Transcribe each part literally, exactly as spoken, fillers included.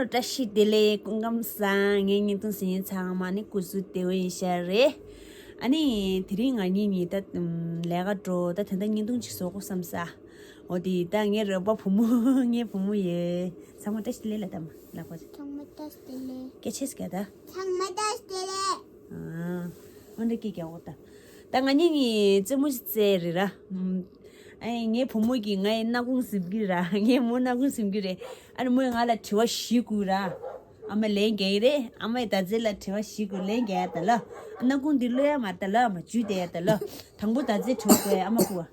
བཀྲ་ཤིས་བདེ་ལེགས། སྐུ་ཁམས་བཟང་། ངའི་བརྙན་ཐུང་གཟིགས་མཁན་ཚང་མ་ནི་སྐུ་གཟུགས་བདེ་པོ་ཡིན་ཤག་རེད། ཨ་ནི་དེ་རིང་ང་གཉིས་གཉིས་ད་ལས་ཀ་འགྲོ། ད་ད་ལྟ་བརྙན་ཐུང་ཅིག་བཟོ་དགོས་བསམ་ས། འོ་དེ་ད་ངའི་རོགས་པ་བུ་མོ། ངའི་བུ་མོ་ཡོད། ཚང་མ་བཀྲ་ཤིས་བདེ་ལེགས་ལབ་དང་མ་ལབ་དགོས། ཚང་མ་བཀྲ་ཤིས་བདེ་ལེགས། སྐད་ཆེ་ཟེར་གྱིས་ད། ཚང་མ་བཀྲ་ཤིས་བདེ་ལེགས། ཨ། འོ་འདྲ་སྐད་རྒྱག་དགོས་ད། ད་ང་གཉིས་གཉིས་རྩེད་མོ་ཞིག་རྩེ་རེད་ར། ཨ་ངའི་བུ་མོ་གིས་ངའི་སྣ་ཁུང་ཟིན་གྱི་ར། ངའི་མོ་སྣ་ཁུང་ཟིན་གྱི་རེད། ཨ་ནི་མོས་ང་ལ་དྲི་བ་བཞི་བསྐུར་ར། ཨ་མ་ལན་རྒྱག་གི་རེད། ཨ་མས་ད་ཚེ་ལ་དྲི་བ་བཞི་བསྐུར། ལན་རྒྱག་ཡ་ད་ལ། སྣ་ཁུང་འདི་གློད་ཡ་མ་རེད་ད་ལ། ཨ་མ་འཇུས་བསྡད་ཡ་ད་ལ། དང་པོ་ད་ཚེ་དྲི་བ་བསྐུར་ཡ། ཨ་མ་བསྐུར་བ།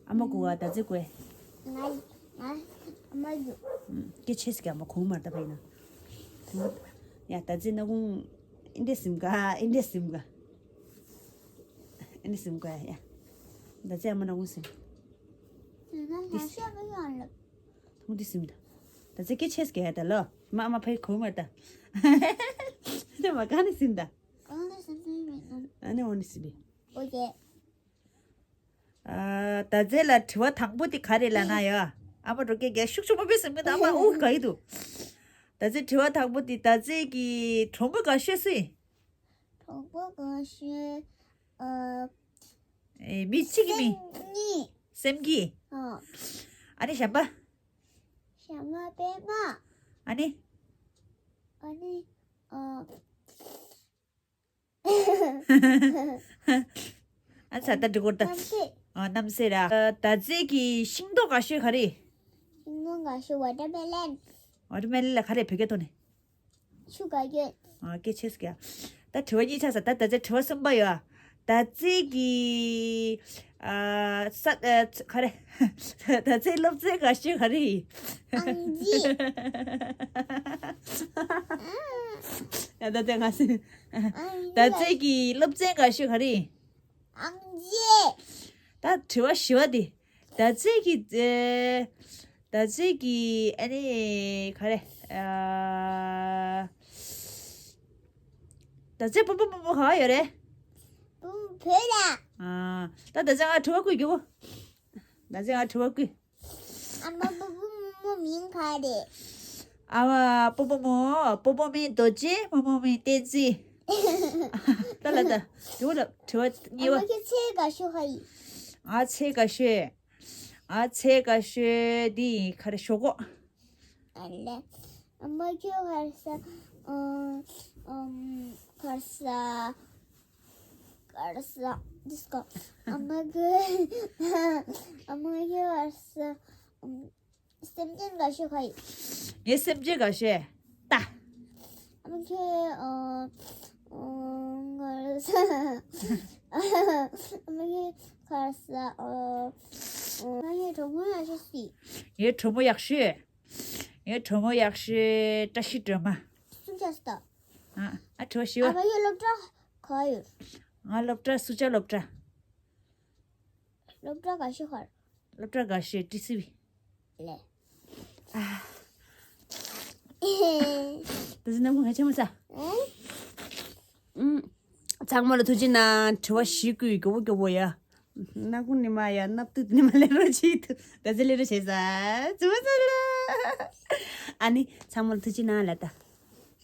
ཨ་མ་བསྐུར་བ། ད་ཚེ་བསྐུར་ཡ། ང་ང་ཨ་མ་ཡོད། སྐད་ཆེ་ཟེར་གྱིས། ཨ་མ་གོ་མ་རེད་ད་ཕ་ཡིན་ན། ཡ་ད་ཚེ་སྣ་ཁུང་ཨེ་འདྲས་ཟིན་ག་ཨེ་འདྲས་ཟིན་ག་ཨེ་འདྲས་ཟིན་ག་ཡ། ད་ཚེ་ཨ་མ་སྣ་ཁུང་ཟིན། ང་ཤ་བ་ཡང་ལབ། ཐུང་འདི་ཟིན་ད། ད་ཚེ་སྐད་ཆེ་ཟེར་གྱིས་ཡ་ད་ལོ། མ་ཨ་མ་ཕ་ཡིན་གོ་མ་རེད་ད། ད་མ་གང་ནས་ཟིན་ད། གང་ནས་ཟིན་ཟིན་མེད་ནམ། ཨ་ནི་འོ་ནི་ཟིན་པས། ཨོ་ཀེ། ཨ། ད་ཚེ་ལ་དྲི་བ་དང་པོ་དེ་ག་རེ་ལབ་ན་ཡ། ཨ་མ་འགྲོ་སྐད་རྒྱག་ཤུགས་ཆེན་པོ་བྱས་ཟིན་གྱིས་ད། ཨ་མ་དབུགས་འགག་གི་འདུག་ད་ཚེ་དྲི་བ་དང་པོ་དེ། ད་ཚེ་གི་གྲོགས་པོ་དགའ་ཤོས་སུ་ཡིན། གྲོགས་པོ་དགའ་ཤོས། ཨ། ཨེ། མི་གཅིག་གི་མིང་། སེམས་ཉིད། སེམས་ཀྱི། ཨ། ཨ་ནི་གཞན་པ། གཞན་པ་པད་མ། ཨ་ནི། ཨ་ནི། ཨ། ཨ་ཚ་ད་འགྲིག་གོ་ད། རྣམ་སྲས། ཨ། རྣམ་སྲས་ར། ད་ཚེ་གི་ཤིང་ཏོག་དགའ་ཤོས་ག་རེ། ཤིང་ཏོག་དགའ་ཤོས་ཝ་ཊར་མེ་ལོན། ཝ་ཊར་མེ་ལོན་ལ་ག་རེ་བོད་སྐད་ཐོག་ནས། ཆུ་དགའ་ཤོས། ཨ། སྐད་ཆེ་ཟེར་གྱིས། ད་དྲི་བ་གཉིས་ཆགས་ས། ད་ད་ཚེ་དྲི་བ་གསུམ་པ་ཡོད། ད་ཚེ་གི། ཨ། ས། ཨ། ག་རེ། ད་ཚེ་སློབ་ཚན་དགའ་ཤོས་ག་རེ་ཡིན། ཨང་རྩིས། ཡ་ད་ལྟ་ང་ཟེར། ཨང་རྩིས། ད་ཚེ་གི་སློབ་ཚན་དགའ་ཤོས་ག་རེ་ཡིན། ཨང་རྩིས། ད་དྲི་བ་བཞི་པ་དེ། ད་ཚེ་གི། ཨེ། ད་ཚེ་གི། ཨ་ནི་ག་རེ། ཨ། ད་ཚེ་སྤོ་བོ་རྨོ་མོ་ག་པར་ཡོད་རེད། སྤོ་བོ་བོད་ལ། ཨ། ད་ད་ཚེ་ང་དྲི་བ་བསྐུར་རྒྱུ་བོ། ད་ཚེ་ང་དྲི་བ་བསྐུར། ཨ་མ་སྤོ་བོ་རྨོ་མོ་མིང་ག་རེད། ཨ་མ་སྤོ་བོ་རྨོ། སྤོ་བོ་མིང་རྡོ་རྗེ། རྨོ་མོ་མིང་བསྟན་འཛིན། ད་ལ་ད། དེ་བོ་ལ་དྲི་བ་གཉིས་པ། ཨ་མ་ཁྱོད་ཚེ་དགའ་ཤོས་ག་ཡིན། ང་ཚེ་དགའ་ཤོས། ང་ཚེ་དགའ་ཤོས་འདི་ཡིན། ག་རེ། ཞོག་ཁོག་ཨ་ལེ། ཨ་མ་ཁྱོད་ག་རེ་ཟ། ཨ། ཨམ། ག་རེ་ཟ། ག་རེ་ཟ། འདི་སྐོར། ཨ་མ་ཁྱོད། ཨ་མ་ཁྱོད་ག་རེ་ཟ། ཨམ། སེམས་ཅན་དགའ་ཤོས་ག་ཡིན། ངའི་སེམས་ཅན་དགའ་ཤོས་རྟ། ཨ་མ་ཁྱོད། ཨ། ཨ། ག་རེ་ཟ། ཨ་མ་ཁྱོད་ག་རེ་ཟ། ཨ། ཨ་མ་ཁྱོད་གྲོགས་མོ་ཡག་ཤོས་སུ་ཡིན། ངའི་གྲོགས་མོ་ཡག་ཤོས། ངའི་གྲོགས་མོ་ཡག་ཤོས་བཀྲ་ཤིས་སྒྲོལ་མ། སུ་ཆགས་སོང་། ཨ། ཨ། དྲི་བ་བཞི་པ། ཨ་མ་ཁྱོད་སློབ་གྲྭ་ག་ཡོད། ང་སློབ་གྲྭ་སུ་ཆགས་སློབ་གྲྭ། སློབ་གྲྭ་དགའ་ཤོས་ག་རེ། སློབ་གྲྭ་དགའ་ཤོས་ཊི་སི་ཝི། ལེ། ཨ། ད་ཚེ་སྣ་ཁུང་ཧ་ཅང་མ་ཚ། ཨང་། ཚང་མ་ལ་ཐུགས་རྗེ་གནང་། དྲི་བ་བཞི་བསྐུར་ཡོད། མགྱོགས་པོ་མགྱོགས་པོ་ཡ། སྣ་ཁུང་ནི་མ་ཡ། སྣབས་ཏུ་ནི་མ་ལེན་རོགས་བྱེད། ད་ཚེ་ལེན་རོགས་བྱེད་ས། ཙུ་བ་ཙ་ལ། ཨ་ནི་ཚང་མ་ལ་ཐུགས་རྗེ་གནང་ལབ་ད།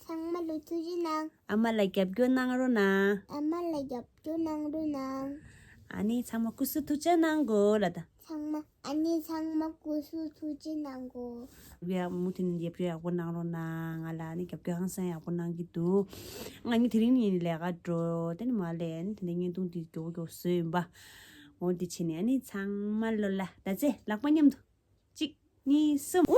ཚང་མ་ལ་ཐུགས་རྗེ་གནང་། ཨ་མ་ལ་རྒྱབ་སྐྱོར་གནང་རོགས་གནང་། ཨ་མ་ལ་རྒྱབ་སྐྱོར་གནང་རོགས་གནང་། ཨ་ནི་ཚང་མ་སྐུ་གཟུགས་ཐུགས་ཅག་གནང་གོ་ལབ་ད། ཚང་མ། ཨ་ནི་ཚང་མ་སྐུ་གཟུགས་ཐུགས་ཅག་གནང་གོ། ཡ། མུ་མཐུད་ནས་རྒྱབ་སྐྱོར་ཡག་པོ་གནང་རོགས་གནང་། ང་ལ་ཨ་ནི་རྒྱབ་སྐྱོར་ཧང་སང་ཡག་པོ་གནང་གི་འདུག་ང་ནི་དེ་རིང་ནས་ལས་ཀ་འགྲོ། དེ་ནས་མ་ལས་ཨ་ནི་དེ་འདྲ་བརྙན་ཐུང་འདི་མགྱོགས་པོ་མགྱོགས་པོ་བཟོས་ཡིན་པ། འོ་འདི་བྱས་ནས་ཨ་ནི་ཚང་མ་ལོ་ལ་ད་ཚེ་ལག་པ་མཉམ་དུ། གཅིག་གཉིས། གསུམ། ཨུ།